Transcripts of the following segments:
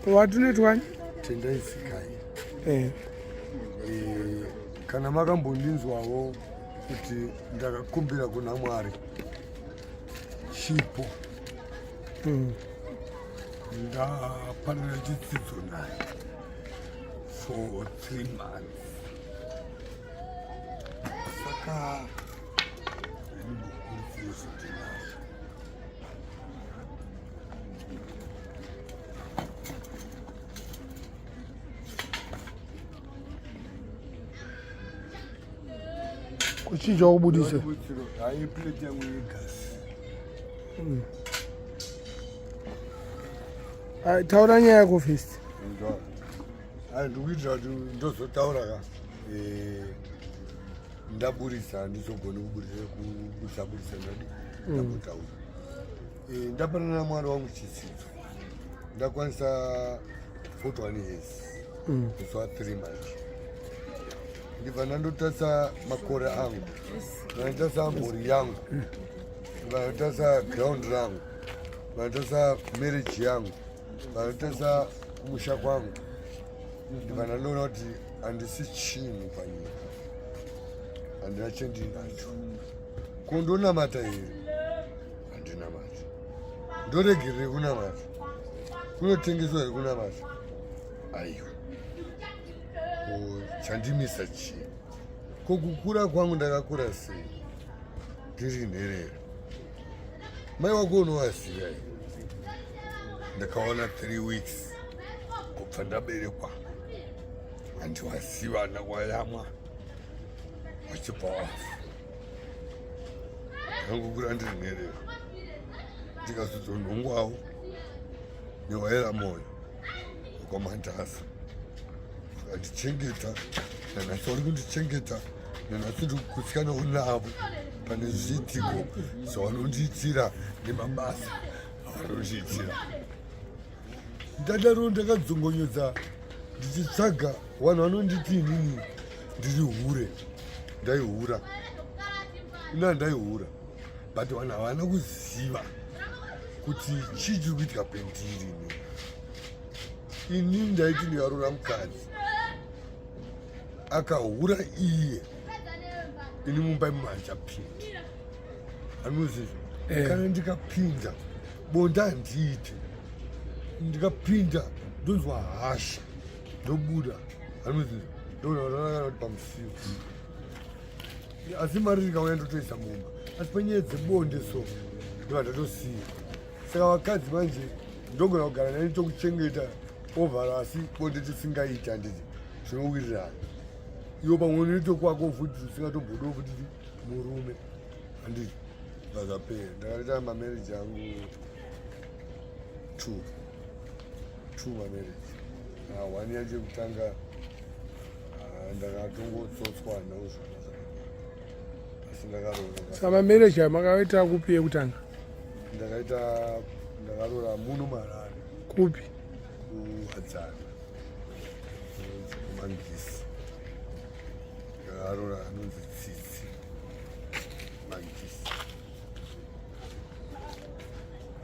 Watunoitwani? Tendai Sikai. Eh. Eh, kana makambondinzwawo kuti ndakakumbira kuna Mwari chipo Ndapanana chitsidzo naye for 3 months, saka ndimbokurudzire zvandinazvo. Kuchinja kubudisa. Hayi, plate yangu yegasi. Ai, taura nyaya yako first. Hayi, ndikuitira kuti ndozotaura ka. Ndaburisa, handizogoni kuburisa, kuburisa burisa ndadi ndambotaura. Ndapanana namwari wangu chitsidzo, ndakwanisa 41 years musi wa 3 March. Ndibva ndandotarisa makore angu, ndandotarisa mhuri yangu, ndandotarisa ground rangu, ndandotarisa marriage yangu, ndandotarisa kumusha kwangu, ndibva ndandoona kuti handisi chinhu panyika, handina chendinacho. Ko ndonamata here? Handinamata. Ndoregerere kunamata? Kunotengeswa here kunamata? Aiwa. Ko chandimisa chii? Ko kukura kwangu, ndakakura sei ndiri nherera? Mai wako unovaziva here? Ndakaona 3 weeks kubva ndaberekwa, handiwaziva nakwayamwa, wachibva wafa. Ndakangokura ndiri nherera, ndikazozonhongwawo newaera mwoyo wekwaMandasa, akandichengeta. Nanhasi vari kundichengeta, nanhasi ndiri kugutsikanawo navo pane zviitiko zvavanondiitira nemabasa avanondiitira. Ndadaro ndakadzongonyodza ndichitsvaga vanhu vanonditi inini ndiri hure. Ndaihura ina, ndaihura, but vanhu havana kuziva kuti chii chiri kuitika pendiri. Inini ndaiti ndikaroora mukadzi akahura iye, ini mumba imomo handichapindi. Anozizvo kana ndikapinda bonde handiite, ndikapinda ndonzwa hasha, ndobuda. Anozizvo ndoona kuti pamusiwo, asi mari ndikauya ndotoisa mumba, asi panyaya dzebonde so ndobva ndatosiya. Saka vakadzi manje ndogona kugara nani tokuchengeta ovhara, asi bonde tisingaiti, handiti zvinowirirana? Iwo pamwe unoito kwako futi usingatombodawo futi murume, handiti? Zvazvapera. Ndakaita mamarriage angu two, two mamarriage. Ah, one yacho yekutanga, ah, ndakatongotsotswa, handina kuzviona zvakanaka, asi ndakaroora. Saka mamarriage aya makaita kupi yekutanga? Ndakaita, ndakaroora muno muHarare. Kupi? Kuwadzana, kuMangisi. Ndakaroora anonzi Tsitsi Mangisi,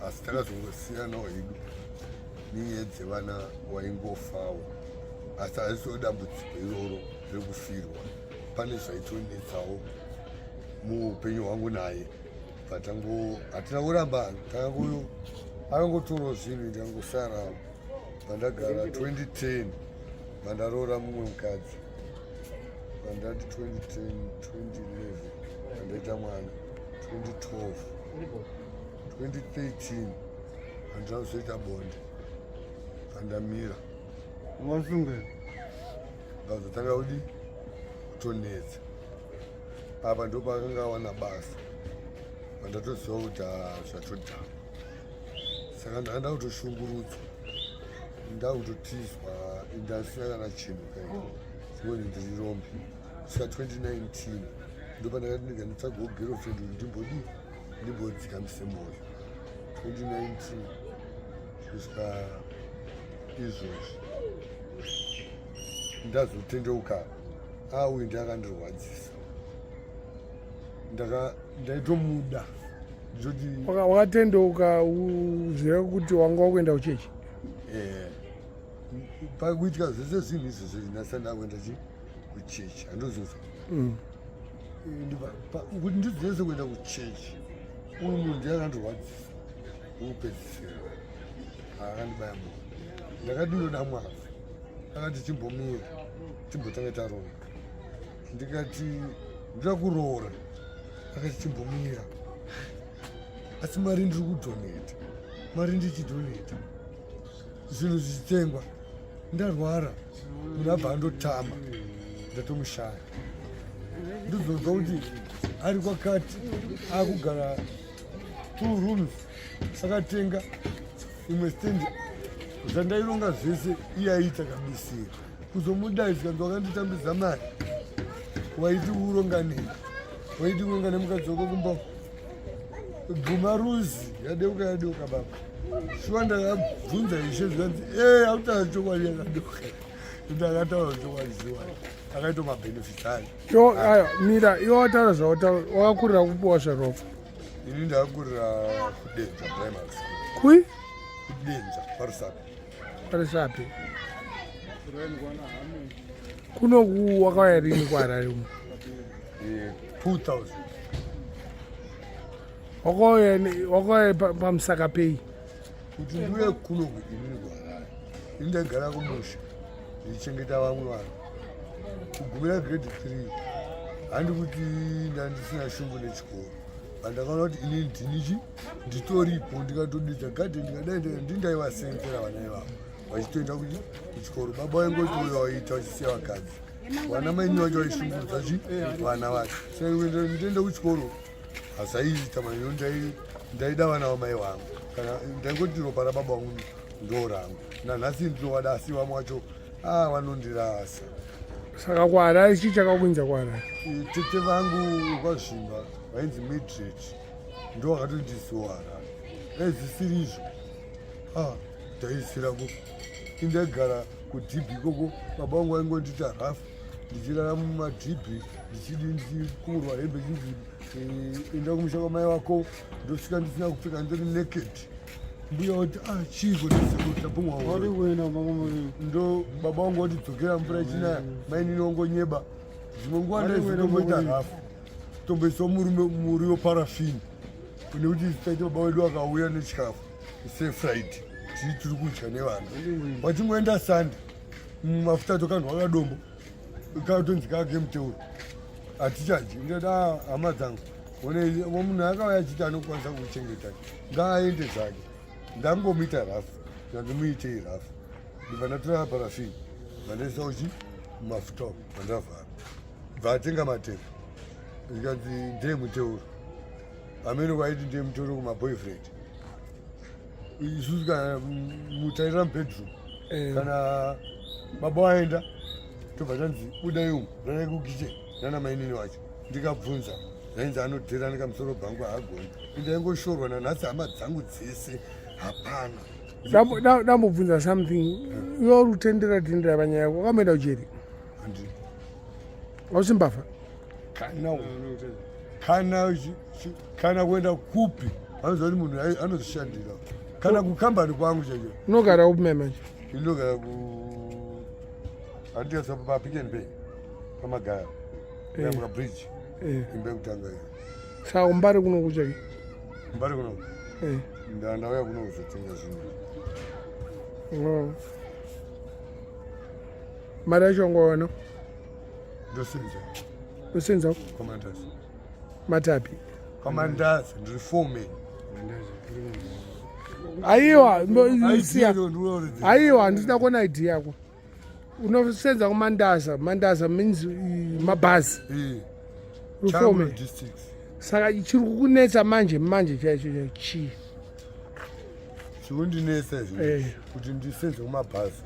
asi takazongosiyanawo hedu nenyaya dzevana, waingofawo, asi haisiwo dambudziko iroro rekufirwa. Pane zvaitonetsawo muupenyu hwangu naye, patango hatina kuramba, takango akangotorawo zvinhu, ndikangosara pandagara. 2010 pandaroora mumwe mukadzi, pandati 2010, 2011 pandaita mwana, 2012, 2013 handina kuzoita bonde, pandamira. Wasunge. Ndazotanga kudi kutonetsa apa, ndo paakanga awana basa, pandatoziva kuti ah, zvatodhakwa. Saka ndakanda kutoshungurudzwa, ndakutotizwa, ndasina kana chinhu kai, zvimweni ndiri rombe. Kusvika 2019 ndopandakati ndika nditsvagewo girlfriend kuti ndimbodii, ndimbodzikamise mwoyo. 2019 kusvika izvozvi ndazotendeuka. Auyu ndiakandirwadzisa, ndaitomuda, nditoti Wakatendeuka uzviva kuti wanga wakuenda kuchechi? Eh. Pakuitika zvese zvinhu izvozvo ndasati ndakuenda chi kuchechi handozozwa mm. Kuti ndidzese kuenda kuchechi uyu munhu ndiye akandirwadzisa wekupedzisira akandibaya munhu ndakati ndoda mwari akati chimbomira chimbotanga taronga ndikati ndoda kuroora akati chimbomira asi mari ndiri kudoneta mari ndichidoneta zvinhu zvichitengwa ndarwara munhu abva andotama ndatomushaya ndozonzwa kuti ari kwakati akugara two rooms akatenga imwe stand zvandaironga zvese iye aiita kabisira kuzomudai zvikanzi wakanditambidza mari waiti uronga nei waiti uronga nemukadzi wako kumba guma ruzi yadeuka yadeuka baba shuwa ndakabvunza ishe zvikanzi e akutaura chokwadi yakadeuka ndakataura chokwadi shuwa akaita mabenefits ayo yo ayo mira iwe wataura zvawataura wakakurira kupiwa zveropa ini ndakakurira kudenza primary school kui kudenza parusape parusape kunoku wakauya rini kuharare umu 2000 wakauya pamusaka pei kuti ndiuye kunoku inini kuharare ini ndaigara kumusha ndichichengeta vamwe vanhu kugumira grade 3 handi kuti ndandisina shungu nechikoro pandakaona kuti ini ndinichi nditoripo ndikatodidza gadhe ndikadai ndindaivasenzera vana ivavo vachitoenda kuchikoro baba vaingoti uyo waita vachisiya vakadzi vana mainini vacho vaishungurudza chi vana vacho saka nditoenda kuchikoro hazaiita manyo ndaida vana vamai vangu kana ndaingoti ropa rababa vangu ndo rangu nanhasi ndinovada asi vamwe vacho ah, vanondirasa saka kuharare chii chakakuinza kuharare tete vangu kwazvimba vainzi midret ndo vakatondisiwo harare dai zvisiri izvo ah, ndaisira ku indaigara kudhibhi ikoko baba vangu vaingondiita rafu ndichirara mumadhibhi ndichidi ndichikurwa hembe chinzi eh, enda kumusha kwamai wako ndosvika ndisina kupfeka ndiri naked mbuya wati ah chiiko ndisekutabumwa ndo baba vangu vati dzokera mvura ichinaya mainini wangonyeba dzimwe nguva ndaizotomboita rafu tomboiswa murume muriwo parafini nekuti taiti baba wedu akauya nechikafu sefried tii tiri kudya nevana vachingoenda sande mafuta tokanhwa kadombo katonzi kake muteuro hatichadyi ndoda ah, hama dzangu one munhu akauya achiti anokwanisa kuchengeta ngaaende zvake ndangomuita rafu ndandimuitei rafu ndibva ndatora parafini vandaisa uchi mafuta vandavhara bva atenga matepa zvikanzi ndeye muteuro amene kwaiti ndeye muteuro kumaboyfriend isusu kana mutairira mubedroom eh. kana baba waenda tobva tanzi budai umu ranai kukitchen nana mainini wacho ndikabvunza zvainzi anodherana kamusoro bhangu haagoni indaingoshorwa nanhasi hama dzangu dzese hapana ndambobvunza something iwe uri kutendera tendera panyaya yako wakamboenda kujeri hausi mbavha kana kana kana kuenda kupi anoziva kuti munhu anozvishandira kana kukambani kwangu chacho unogara kupi mai manje inogara ku handiyasa papick and pay pamagaya yambuka eh. bridge eh. imba yekutanga iyo saka kumbari kuno kuchaki kumbari kuno eh. ndauya kuno kuzotenga zvinhu oh. mari yacho wangowana ndosenza ndosenza kwamandazi matapi kwamandazi ndiri foreman aiwa siya aiwa handisina kuona idea yako unosenza kumandaza mandaza means mabhazi rufome saka chiri kukunetsa manje manje chaicho chii chikundinetsa izvi eh. kuti ndisenze kumabhazi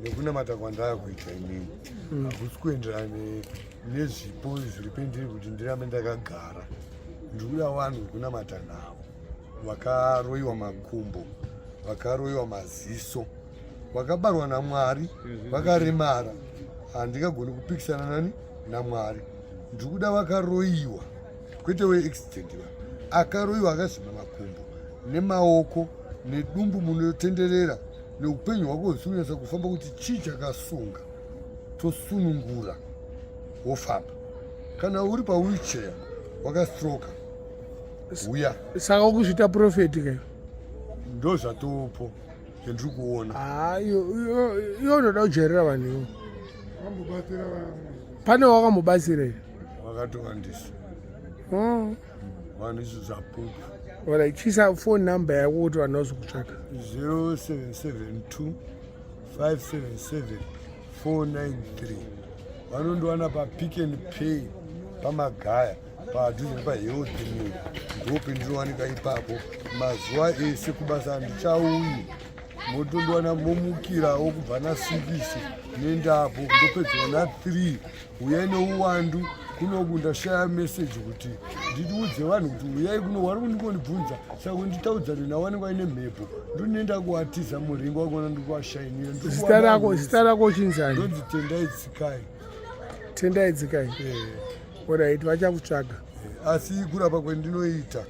nekunamata kwandava kuita inini hmm. hakusi kuenderana nezvipo zviri pendiri kuti ndirambe ndakagara ndikuda vanhu vekunamata navo vakaroyiwa makumbo vakaroyiwa maziso vakabarwa namwari vakaremara handingagoni kupikisana nani namwari ndikuda vakaroyiwa kwete weaccident va akaroyiwa akazvimba makumbo nemaoko nedumbu munotenderera Neupenyu hwako husi kunyatsa kufamba kuti chii chakasunga, tosunungura wofamba. Kana uri pawheelchair wakastroka, uya. Saka ukuzviita profeti kai? Ndo zvatopo zvandiri kuona. Ah, iyo iyo unoda kujairira vanhu iwo. Pane wakambobatsira here? Wakatowandisa. Oh. Vanhu izvo zvapupu. Alright, chisa phone number yako kuti vanhu vazokutsvaka. 0772 577 493 vanondiwana papick and pay pamagaya padhuze nepahealth mill ndopendinowanika ipapo mazuva ese kubasa handichauyi motondiwana momukirawo kubva nasikisi nendapo ndopedzwa na3 huyai neuwandu kunoku ndashaya meseji kuti ndiudze vanhu kuti huyai kuno wari kundingondibvunza saka kunditaudzane nawanenge vaine mhepo ndonenda kuwatiza muringo wakona ndikuwashainira zita rako zita rako uchinzani ndonzi tendai tsikai tendai tsikai eh. orit vachakutsvaga eh, asi kurapa kwendinoita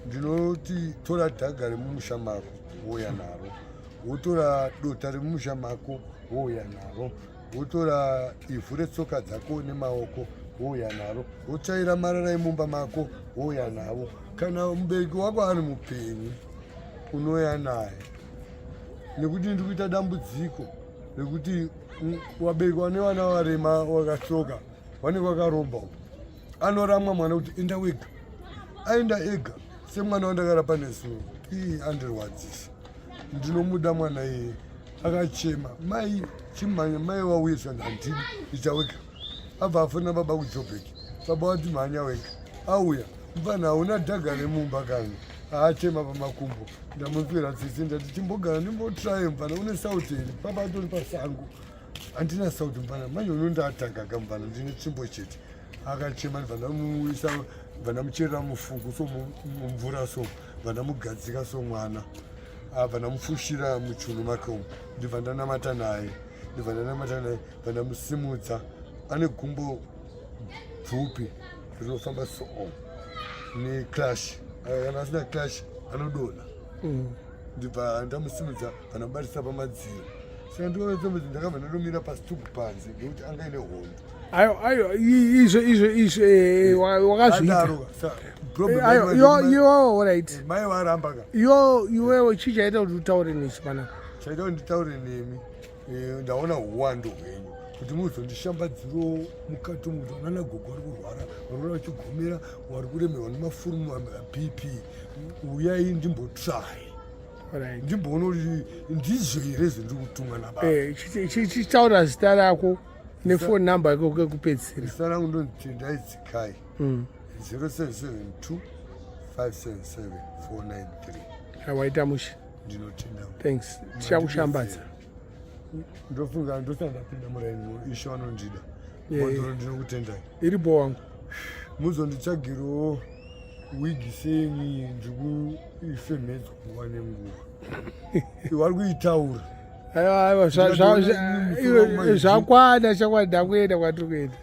ndinoti tora dhaga remumusha mako wouya naro wotora dota remumusha mako wouya naro wotora ivhu retsoka dzako nemaoko wouya naro wotsvaira marara emumba mako wouya navo kana mubereki wako ari mupenyu unouya naye nekuti ndiri kuita dambudziko rekuti wabereki wane vana varema wakatsoka vanenge vakaromba uko anoramwa mwana kuti enda wega aenda ega semwana wandakarapa nezuro ii andirwadzisa ndinomuda mwana iyeye akachema mai chimhanya mai wauye zvanzi handidi ita wega abva afona baba kujobek baba wati mhanya wega auya mfana hauna dhaga remumba kani aachema pamakumbo ndamupira tsitsi ndati chimbogara ndimbotraye mfana une sauti here baba atori pasango handina sauti mfana manje unondatanga ka mfana ndine tsvimbo chete akachema ndibva ndamuisa bva ndamucherera mufuku so mumvura so bva ndamugadzika so mwana abva ndamufushira muchunu make umu ndibva ndanamata naye ndibva ndanamata naye bva ndamusimudza ane gumbo pfupi rinofamba so neclash kana asina clash anodonha mm. ndibva ndamusimudza bva ndamubatisa pamadziro saka ndikavatsomedzi ndakabva ndatomira pasitupu panze ngekuti anga ine hondo ayo ayo izvo izvo izvo eh, eh, wakazviita eh, iwewe right mai varamba ka yo iwewe chii chaita kuti utaure nesu panapa chaita kuti nditaure nemi ndaona huwandu hwenyu kuti muzondishambadziro mukati umu kuti vana gogo vari kurwara vari kuda vachigomera vari kuremerwa nemafurumu bp uyai ndimbotry ndimboona kuti ndizvo here zvendiri kutumwa nababa eh, chichitaura zita rako nefoni number yako kekupedzisira zita rangu ndonzi tendai dzikai 0772 577 493 waita mushe ndinotenda thanks tichakushambadza ndofunga ndosati ndapinda muraini ishe vanondida bhodhoro ndinokutendai iripo wangu muzonditsvagirawo wigi senyi ndiri kuifemhedzwa nguva nenguva vari kuitaura aiwa aiwa zvakwana chakwana ndakuenda kwatiri kuenda.